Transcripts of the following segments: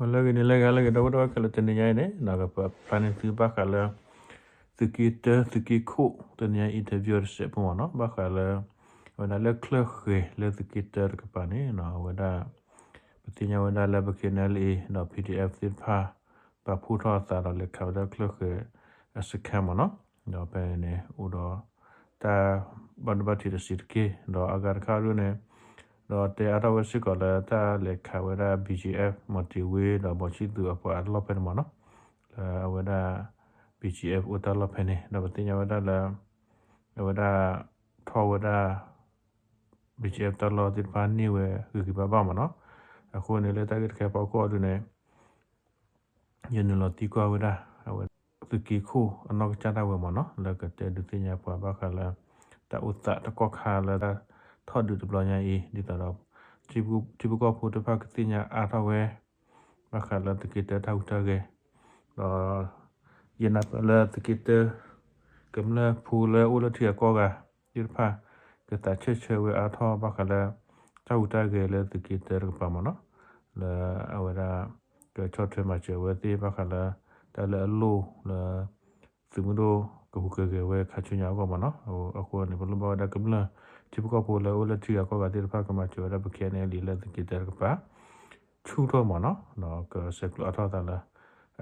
လၢဂ့ၤန့ၣ်လၢဂ့ၤ လၢဂ့ၤ ဒီပုၢ်ဝဲၢ်ခဲလၢာ် တနံၤညါအံၤန့ၣ် ပဖျါန့ၢ်သုဘၣ်ဃးလၢ သုးက့တၢ သုးက့ခိၣ် တနံၤညါ interview တစဲးဖိမ့ၢ်နီၤ ဘၣ်ဃးလၢ အဝဲဒၣ်လၢချၢၣ်ဃဲၤလၢသုးက့တၢတကပၤန့ၣ် အဝဲဒၣ် ပသ့ၣ်ညါဝဲဒၣ်လၢပ K N L A ဒီး P D F သ့ၣ်တဖၣ် ပာ်ဖှိၣ်ထီၣ်အသးဒီးလဲၤခးဝဲဒၣ်ချၢၣ်ဃဲၤ အစခါမ့ၢ်နီၤ ဒီးဖဲန့ၣ်န့ၣ် အိၣ်ဒီး တၢ်ဘၣ်ဒိဘၣ်ထံးတစဲးတက့ၢ် ဒီးအဂၤတခါဒ်န့ၣ် ဒီးတဲအါထီၣ်ဝဲစ့ၢ်ကီးလၢတၢ်လဲၤခးဝဲဒၣ် B G F မီၣ်တ့ၢ်ဝ့ဒီးဘီဆံသူးအပှၤအလီၢ်ဖဲန့ၣ်မ့ၢ်နီၤ လၢအဝဲဒၣ် B G F အိၣ်တၢ်လီၢ်ဖဲန့ၣ် ဒီးပသ့ၣ်ညါဝဲဒၣ်လၢ အဝဲဒၣ် ထီၣ်ဝဲဒၣ် B G F တၢ်လီၢ်သ့ၣ်တဖၣ်န့ၢ်ဝဲဂ့ၤဂ့ၤဘၣ်ဘၣ်မ့ၢ်နီၤ အဃိန့ၣ်လၢတၢ်ဂ့ၢ်တခါဖီခိၣ်အီၤဒ်န့ၣ် ယနုာ်လီၤသံကွၢ်ဝဲဒၣ် အဝဲ သုးက့ခိၣ်အနီၢ်ကစၢ်ဒၣ်ဝဲမ့ၢ်နီၤ လၢကတဲဒုးသ့ၣ်ညါပှၤဘၣ်ဃးလၢ တၢ်အိၣ်သးတကီၢ်ခါလၢတၢ်ထီၣ်ဒုးတဘျီညါအံၤ ဒ်သိးဒီး ထံဖိကီၢ်ဖိတဖၣ်ကသ့ၣ်ညါအါထီၣ်ဝဲ ဘၣ်ဃးလၢသုးက့တၢတၢ်ဟူးတၢ်ဂဲၤ ဒီး ယနာ်လၢသုးက့တၢ ကမျၢၢ်ဖိလၢအိၣ်လၢထံဂၤကီၢ်ဂၤသ့ၣ်တဖၣ် ကသးဆၢဆၢဝဲအါထီၣ်ဘၣ်ဃးလၢ တၢ်ဟူးတၢ်ဂဲၤလၢသုးက့တၢတကပၤမ့ၢ်နီၤ လၢအဝဲဒၣ် ကဆီၣ်ထွဲမၤစၢၤအဝဲသ့ၣ်ဘၣ်ဃးလၢ တၢ်လၢအလိၣ်လၢ သုးမုၢ်ဒိၣ်ကဟူးကဂဲၤဝဲခါဆူညါအဂီၢ်မ့ၢ်နီၤ အဃိန့ၣ် ပလိၣ်ဘၣ်ဝဲဒၣ်ကမျၢၢ် ထံဖိကီၢ်ဖိလၢအိၣ်လၢထံဂၤကီၢ်ဂၤသ့ၣ်တဖၣ်ကမၤစၢၤဝဲဒၣ်ပ K N L A လၢသုးက့တၢတကပၤ ဆူၣ်ထီၣ်မ့ၢ်နီၤ ဒီးကဆဲးကျိးအါထီၣ်သးလၢ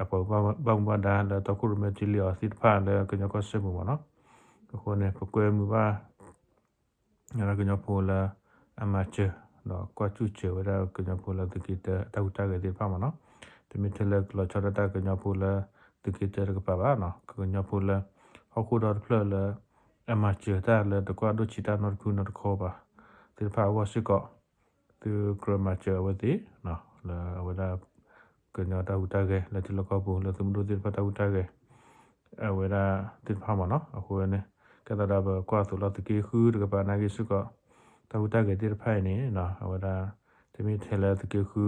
အပှၤဘၣ်မူဘၣ်ဒါလၢတီခိၣ်ရိၣ်မဲတ့လံအီၤသ့ၣ်တဖၣ်လၢကညီကီၢ်စဲၣ်ပူၤမ့ၢ်နီၤ အဃိန့ၣ် ပကွဲမုာ်ဘၣ် ကညီဖိလၢ အမၤစၢၤ ဒီးကွၢ်စူၣ်စၢၤဝဲဒၣ်ကညီဖိလၢသုးက့တၢတၢ်ဟူးတၢ်ဂဲၤသ့ၣ်တဖၣ်မ့ၢ်နီၤ တမ့ၢ်ထဲလၢကလီၤဆီဒၣ်တၢ်ကညီဖိလၢ သုးက့တၢတကပၤဘၣ် ကညီဖိလၢ ဟီၣ်ခိၣ်ဒီတဖျၢၣ်လၢ အမၤစၢၤတၢ်လၢတကွၢ်ဒိၣ်ဆံးတၢ်နီတဖုနီတခီဘၣ် သ့ၣ်တဖၣ်အဂီၢ်စ့ၢ်ကီး သုကြၢးမၤစၢၤအဝဲသ့ၣ် လၢအဝဲဒၣ် ကညီတၢ်ဟူးတၢ်ဂဲၤလၢထံလီၢ်ကီၢ်ပူၤ လၢသုးမုၢ်ဒိၣ်သ့ၣ်တဖၣ်တၢ်ဟူးတၢ်ဂဲၤ အဝဲဒၣ်သ့ၣ်တဖၣ်မ့ၢ်နီၤ အဃိန့ၣ် ကဲသးဒီးပကွၢ်သိးလီၤသုးက့ဃုတကပၤနာ်က့စ့ၢ်ကီး တၢ်ဟူးတၢ်ဂဲၤသ့ၣ်တဖၣ်အံၤန့ၣ် အဝဲဒၣ် တမ့ၢ်ထဲလၢသုးက့ဃု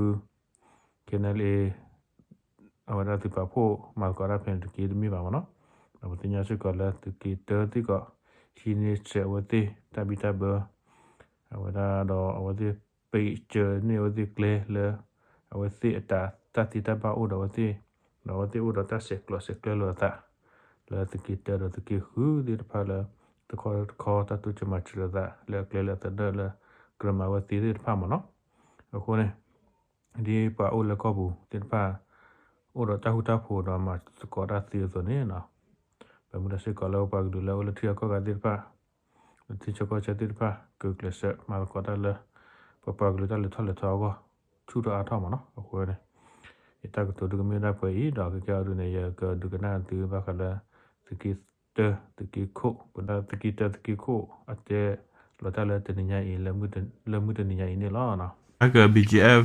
K N L A အဝဲဒၣ်သုးပာ်ဖှိၣ်မၤသကိးတၢ်ဖဲန့ၣ်တက့ၢ်တမ့ၢ်ဘၣ်မ့ၢ်နီၤ ဒီးပသ့ၣ်ညါစ့ၢ်ကီးလၢသုးက့တၢသ့ၣ်ကီး ဟံးန့ၢ်စဲးအဝဲသ့ၣ်တၢ်ဘံၣ်တၢ်ဘၢ အဝဲဒၣ်ဒီးအဝဲသ့ၣ်ပ့းစၢၤန့ၢ်အဝဲသ့ၣ်ကျဲလၢ အဝဲသ့ၣ်အတၢ်သ့တၢ်ဘၣ်အိၣ်ဒီးအဝဲသ့ၣ် ဒီးအဝဲသ့ၣ်အိၣ်ဒီးတၢ်ဆဲးကျိးဆဲးကျၢလိာ်အသး လၢသုးက့တၢဒီးသုးက့ဃုသ့ၣ်တဖၣ်လၢ တခီတခီတၢ်တိစၢၤမၤစၢၤလိာ်သး လၢအကျဲလၢအသနၢၣ်လၢ ကြၢးမၤဝဲသ့သ့ၣ်တဖၣ်မ့ၢ်နီၤ. အဃိန့ၣ် ဒ်ပှၤအိၣ်လၢကီၢ်ပူၤသ့ၣ်တဖၣ် အိၣ်ဒီးတၢ်ဃူတၢ်ဖိးဒီးမၤသကိးတၢ်သ့အသိးန့ၣ် ပမ့ၢ်တဲစ့ၢ်ကီးလၢပပှၤကလုာ်လၢအိၣ်လၢထံဂၤကီၢ်ဂၤသ့ၣ်တဖၣ် လၢထံဆၢကီၢ်ဆၢသ့ၣ်တဖၣ် ကကျဲးစၢးမၤသကိးတၢ်လၢ ပပှၤကလုာ်တၢ်လဲၤထီၣ်လဲၤထီအဂီၢ် ဆူၣ်ထီၣ်အါထီၣ်မ့ၢ်နီၤ. အဃိန့ၣ် ယတၢ်ကတိၤဒုးကမ့ၢ်ဒၣ်ပှဲၤအံၤ ဒီးကကဲအီၤဒုးန့ၣ် ယကဒုးကနၣ်သုဘၣ်ဃးလၢ သုးက့တၢ သုးက့ခိၣ် ပဒၣ်သုးက့တၢ သုးက့ခိၣ် အတဲလီၤတၢ်လၢတနံၤညါအံၤ လၢမုၢ်တနံၤညါအံၤန့ၣ်လီၤ. အက B G F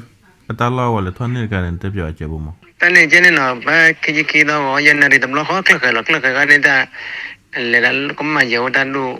အတၢ်လီၢ်ဝဲလဲၤထီၣ်န့ၢ်တခါန့ၣ် တဲပၠးအကဲးဘိမး တၢ်န့ၣ်ကဲန့ၣ်နီၤ ဘၣ်ခံဆံခံသီဂီၤ ယဲၢ်နၣ်ရံၣ်တဘျီဃီ ကျၢၢ်ဃဲၤလီၤ ကျၢၢ်ဃဲၤဂၤန့ၣ်တၢ် လဲၤဒၣ်ကမၣ်ယဲၢ်ဝဲတၢ်ဒိၣ်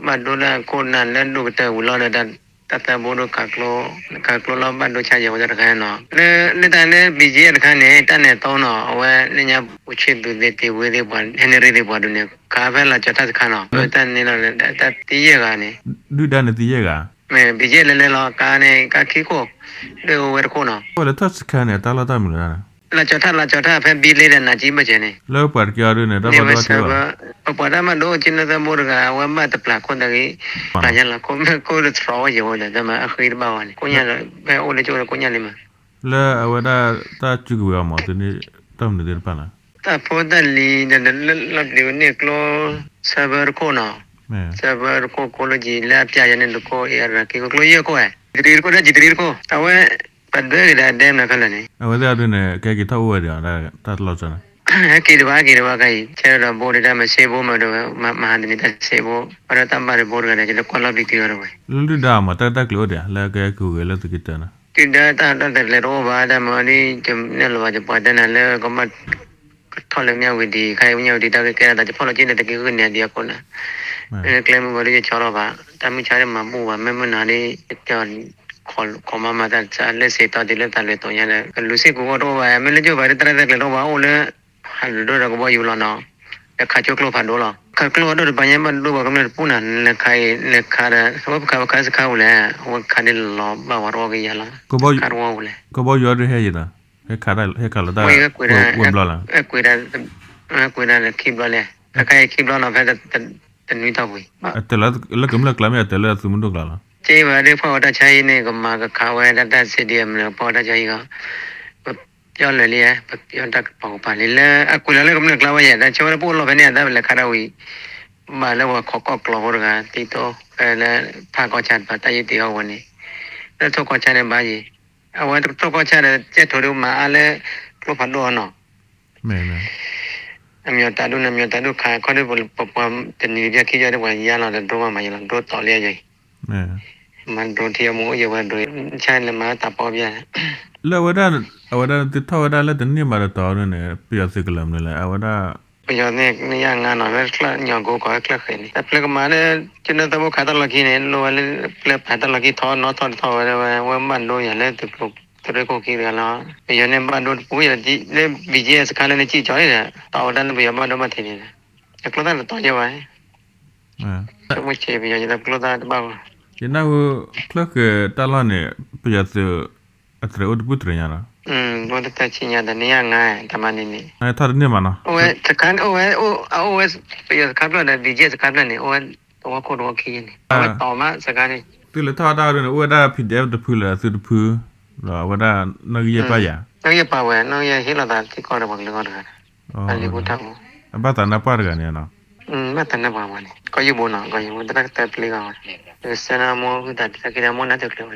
ဘၣ်ဒိလၢခိၣ်နၢ်လၢဒိၣ်ကတၢၢ်ဝံၤလီၤဒီး တၢ်သၢဘိဒိၣ်ခးကျိ ခးကျိလီၤဘၣ်ဒိဆါယဲၢ်ဝဲတၢ်တခါန့ၣ်နီၤ လၢ လၢတၢ်လၢ B G F တခါန့ၣ် တၢ်နဲၣ်သီနီၤ အဝဲလၢညါပူၤဆ့ၣ်သူးသ့ၣ်တ့ၢ်ဝ့သ့ၣ်ပှၤ ဟဲနရံၣ်သ့ၣ်ပှၤဒုးန့ၣ် ခးဖဲလၢကၠီၤထၣ်တခါနီၤ လၢတၢ်န့ၣ်လီၤ တၢ်သံယဲၢ်ဂၤန့ၣ် ဒုၣ်ဒါန့ၣ်သံယဲၢ်ဂၤ မ့ၢ် B G F လဲၤလဲၤလီၤ ကါန့ၣ် ကါခံခိၣ် ဒွဲၣ်ဝဲတခိၣ်နီၤ အဝဲလဲၤထီၣ်စခါန့ၣ် တၢ်လီၢ်တၢ်မနုၤလဲၣ် လၢကၠီၤထၣ် လၢကၠီၤထၣ် ဖဲဘံလ့ဒီးနၤကံဘၢၣ်စၢၤန့ၣ် လၢပှၤတက့ၢ်အီၤဒုးန့ၣ် တၢ်ဘၣ်ဒိဘၣ်ထံးဘၣ် ပပှၤတၢ်ဘၣ်ဒိက့ၤနသၢဘိတဂၤ အဝဲဘၣ်တပျၢ်ခိၣ်သဂံၢ် ပျၢ်ညါလီၤ ခိၣ်မ့ၢ်ခိၣ်တတြီဝဲယဲၢ်ဝဲဒီး တမ့ၢ်အဃ့တဘၣ်ဝဲန့ၣ် ကိညါလီၤ ဖဲအိၣ်လၢကၠိဒီးကိညါလံမး လၢအဝဲဒၣ်တၢ်စုကဝဲၤအီၤမး သုန့ၣ်တၢ်မနုၤသ့ၣ်တဖၣ်လဲၣ် တၢ်ဖိတၢ်လံၤဒီးလၢလီၤပျံၤဝဲန့ၣ်ကျိ ဆၢဖၢတခိၣ်နီၤ ဆၢဖၢတခိၣ် ကိးလၢကံၤလၢအပျၢ်ယဲန့ၣ်တခိၣ် အ့ၣ်အရၤက့ၤ ကကျိယဲၢ်ခိၣ်ဝဲ ကတရံတခိၣ် တၢ်ကတရံတခိၣ် အဝဲ ပှၤဒွဲၣ်က့ၤဒၣ်ဒဲမနုၤခါလၢာ်န့ၣ် အဝဲသ့ၣ်အဒုးန့ၣ် ကဲက့ၤထီၣ်အိၣ်ဝဲဒံး တၢ်လီၢ်ကၠီၤန့ၣ် ဟဲက့ၤတဘၣ် ဟဲက့ၤတဘၣ်ခါအံၤ ဆဲးဒီးဘိဒၣ်တၢ်မၤစ့ဘိမးဒီးဝဲ မဟါတနံၤတၢ်စ့ဘိ ဘၣ်ဒီးတၢ်ဘၣ်ဒီးဘိတဂၤဒီး ယတကွၢ်လီၤပျံၤတုၤအီၤဒီးဝဲ လၢလုၢ်ဒါမး တၢ်တၢ်ကျဲၤအိၣ်ဒံး လၢကဲက့ၤဝဲလၢသုးက့တၢန့ၣ် တုၤဒၣ်တၢ်တၢ်တလဲၤတအိၣ်ဘၣ် တၢ်မၤဒ် ကနဲၣ်လီၤဘၣ် ယပှၤတဲနၤလၢကမၣ် ကထီၣ်လၢမၠၣ်ဝတံၤ ခါအံၤမၠၣ်ဝတံၤ တၢ်ကကဲထီၣ်သး ယဖီၣ်လီၤက့ၤန့ၣ် တက့ၤဃုန့ၣ်ဒံးအခိၣ်နၢ် ကျဲမုၢ်ဂီၤဒ်ယဆီလီၤဘၣ် တၢ်မုၢ်ဆါဒ်မၤဘူၣ်ဘၣ် မ့ၢ်မုၢ်နၤဒ် ယတဲ ခိးမၤမၤတၢ်တၢ်လၢစ့တီၤဒ်လၢတၢ်လဲၤတိၤညါဒီး ကလူၤစ့ၢ်ကီးတအိၣ်ဘၣ် မ့ၢ်လၢကၠိဘၣ်ဒ်တၢ်ရဲၣ်တၢ်ကျဲၤတအိၣ်ဘၣ် အိၣ်လၢ ဟးလူၤဒိၣ်ဒီးကဘီယူၤလီၤနီၤ ဒီးခးကၠိကျိဖးဒိၣ်လီၤ ခးကျိဖးဒိၣ်တပၤညါဘၣ်ဒိဘၣ်ကမျၢၢ်တပူၤနၤ လဲၤခးအံၤ လဲၤခးဒီး အဝဲပခးပခးစခါဝဲလဲၣ် အဝဲခးဒ်လီၤဘၣ်ဝဲတအိၣ်ကယၤလီၤ ခးတဝီဝဲလဲၣ် ကဘီယူၤအီၤဒ်ဟဲယံၤလီၤ ဟဲခးလီၤတၢ်ဝဲဘျီလီၤ. ကွံာ်ဒၣ်လၢခံဘျီလံ, တခါအံၤခံဘျီနီၤ ဖဲတနွံတီၢ်ပူၤအံၤ, အတဲလၢကမျၢၢ်ကျါမ့ၢ်အတဲလၢအသုးမုၢ်ဒိၣ်ကျါလီၤ. ကဲဝဲဒၣ်ဖီၣ်ဝဲတၢ်ဆါဟံၣ်န့ၣ် ကမၤကခးဝဲဒၣ်တၢ် စီၣ်ဒံၣ်အမနုၤ ဖီၣ်ဝဲတၢ်ဆါဟံၣ်ဂီၢ်, ပပျီလၢာ်လံ, ပပျီတၢ်ကပီၤကပၤလံ လၢအကွံာ်လီၤလၢကမျၢၢ်ကျါဝဲယဲၢ် တၢ်ဆိဝဲတပိၣ်လီၢ်ဖဲန့ၣ် အတၢ်လဲၤခးတၢ်ဝံၤ, ဘၣ်လၢပှၤခိးကီၢ်ကျီဖိတဂၤ တံတိ လၢဖးကီၢ်ဆၣ်တပၤ တၢ်ယုၢ်တ့ၢ်အီၤဝဲန့ၣ်, လၢထိၣ်ကီၢ်ဆၣ်န့ၣ်ဘၣ်ယံၤ, အဝဲတထိၣ်ကီၢ်ဆၣ်ဒီး ကဲထိၣ်ဒုးမၤအါလၢ ကျိဖးဒိၣ်အီၤနီၤ အမံၤတၢ်ဒိၣ်န့ၣ် အမံၤတၢ်ဒိၣ်ခးခီဒီး ပပှၤတနံၤတဘျီခံကီဒီး ပှၤယါလီၤဒီးဒိမးမးယံၤလီၤ ဒိတီၤလံယံၤ, မၤဒိထံအမူအိၣ်ယဲဝဲဒိ, ဆါလဲၤမၤတၢ်ပီပျါ, လၢအဝဲဒၣ်, အဝဲဒၣ်သုထီၣ်ဝဲဒၣ်လၢတန့ၢ်ဘၣ်တတီၤန့ၣ် ပယီၤသုးကလၢၤမနုၤလဲၣ် အဝဲဒၣ်, ပယီၤန့ၣ်န့ၢ်ယါငါနီၤ လၢချၢၣ်ညီကိးကီးချၢၣ်ဃဲၤန့ၣ် တၢ်ပျဲကမၤလၢ ကၠိနဲၣ်သၢဘိခးတၢ်လီၢ်ခံန့ၣ် လိၣ်ဝဲလၢပျဲပာ်တၢ်လီၢ်ခံထီၣ်နီၣ်ထီၣ်တထီၣ်ဝဲဒၣ်ဝဲ ဝဲဘၣ်ဒိယၤလၢသုးကျိၤ သုးရ့ၣ်ခိၣ်ခံတဂၤလီၤ, ပယီၤန့ၣ်ဘၣ်ဒိတပူၤယၤလၢ ဘံကဲစခါလၢန့ၣ်စံၣ်ကၠီၤန့ၣ်ဒီး တီၢ်ဝဲဒၣ်လၢပယီၤဘၣ်ဒိဘၣ်ထံးန့ၣ်ဒီး, အကျိသၣ်တတီၤယဲဘၣ်, ဆိကမိၣ်ဆံးပယီၤယတၢ်ကျိသၣ်တဘၣ်ဘၣ်, ယနၢ်ဟူ ချၢၣ်ဃဲၤတၢ်လီၢ်န့ၣ် ပယီၤသုး အတြဲၤအိၣ်တပူၤတြဲၤညါလီၤ, အိၣ်တတၢ်ဆံညါဒီးန့ၢ်ယါငါ တၢ်မၤန့ၣ်န့ၣ်, ထီၣ်တန့ၢ်မးနီၤ, အိၣ်ဝဲစခါန့ၣ် အိၣ်ဝဲ အအိၣ်ဝဲ ပယီၤစခါဖျၢၣ်ဒီး ဘံကဲစခါဖျၢၣ်န့ၣ် အိၣ်ဝဲတဝီခိၣ်တဝီခံန့ၣ် အဝဲတီၢ်မးစခါန့ၣ်, သုလဲၤထီၣ်တၢ်ဒ်န့ၣ် အိၣ်ဝဲဒၣ် PDF တဖုလၢသုတဖု, ဒီးအဝဲဒၣ်နီၣ်ဂံၢ်ယဲၢ်ပၢ်ယၤ, နီၣ်ဂံၢ်ယဲၢ်ဟ့ၣ်လီၤသးထံကီၢ်ဒီးပှၤကလုာ်ဂီၢ်တဂၤ, အလံၤဖိတၢ်ဖိ, အဘၣ်သးနါပှၢ်တဂၤန့ၣ်နီၤ, ဘၣ်သးနါပှၢ်မးန့ၣ် ကီၢ်ယုၢ်ဘိနီၤ ကီၢ်ယုၢ်ဘိ တၢ်ကတၢၢ်ပျ့ၤဂီၢ်ဝဲ, ကစၢ်နါမိၢ်ဟုသးတၢ်က့ၤတၢ်မိၢ်နါတကျၢၤဝဲ